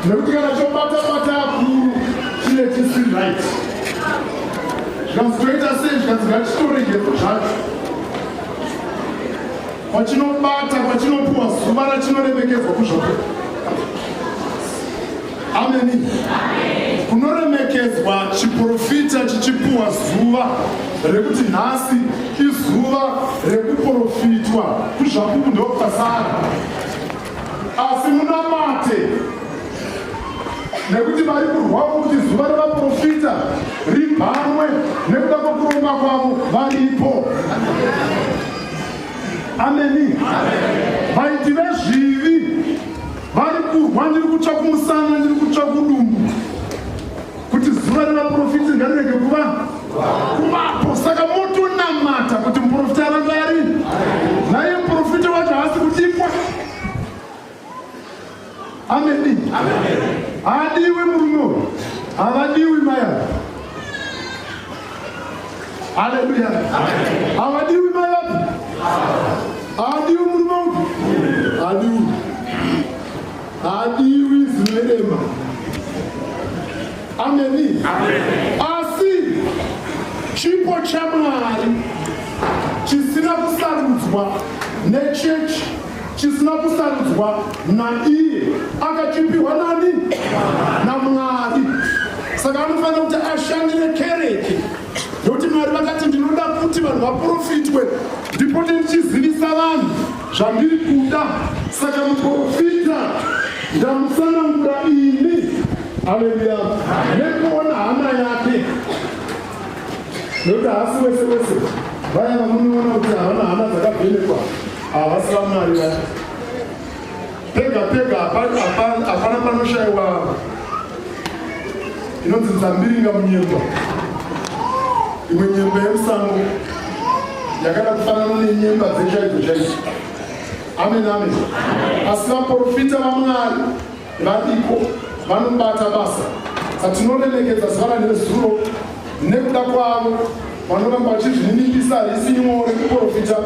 Nekuti kana chobata bata akuru chine chisiri right. Zvikanzi toita sei? Zvikanzi ngachitoregerwa zvacho. Kwachinobata, kwachinopiwa zuva rachinoremekedzwa kuzvapupu. Ameni. Kunoremekedzwa chiprofita chichipuwa zuva rekuti nhasi izuva rekuprofitwa kuzvapupu ndokwasara. Asi munamate nekuti vari kurwawo kuti zuva revaprofita ribhanwe nekuda kwekuronga kwavo varipo. Ameni. Vaiti vezvivi vari kurwa, ndiri kutsva kumusana, ndiri kutsva kudumbu, kuti zuva revaprofiti ngarirege kuva kuvapo. Saka motonamata kuti muprofita arambe ari naye. Muprofita wacho haasi kudikwa. Ameni. Haadiwi murume uyu, havadiwi mai ava. Haleluya. Havadiwi mai vapi? Haadiwi murume upi? Haadiwi. Haadiwi zinoerema. Ameni. Asi chipo chaMwari chisina kusarudzwa nechechi, chisina kusarudzwa naiye, akachipiwa nani? NaMwari. Saka anofanira kuti ashandire kereke, nekuti Mwari vakati, ndinoda kuti vanhu vaprofitwe, ndipote ndichizivisa vanhu zvandiri kuda. Saka muprofita ndamusanangura ini, aleluya, nekuona hana yake, nekuti haasi wese wese. Vaya vamunoona kuti havana hana dzakavhenekwa havasi vaMwari vaya. Pega pega hapana panoshayiwa inonzi nzambiringa munyemba, imwe nyemba yemusango yakada kufanana nenyemba dzechaidzo chaidzo. Amen, amen. Asi vaprofita vaMwari variko, vanobata basa. Satinoremekedza zuva ranezuro nekuda kwavo vanoramba vachizvininipisa. Harisi nyore kuprofita,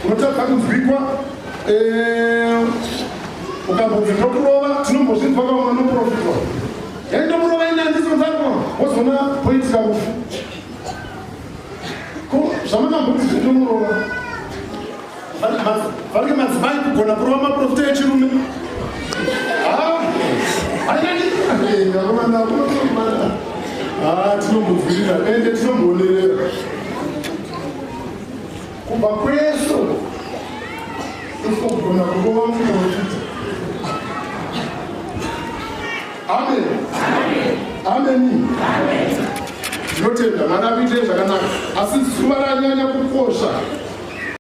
unotadza kunzwikwa. Ukambonzi ndokurova, tinombozvinzwa vamwe vanoprofitwa, yaindomurova inandiso nzako, wozoona poitika rufu. Ko zvamakamboti zvindomurova, vange madzimai kugona kurova maprofita echirume. Tinombobvirira ende tinomboonerera kubva kweso kugona kurova muprofita. Amen, ameni. Ndinotenda Mwari akuitire zvakanaka, asi zuva ranyanya kukosha.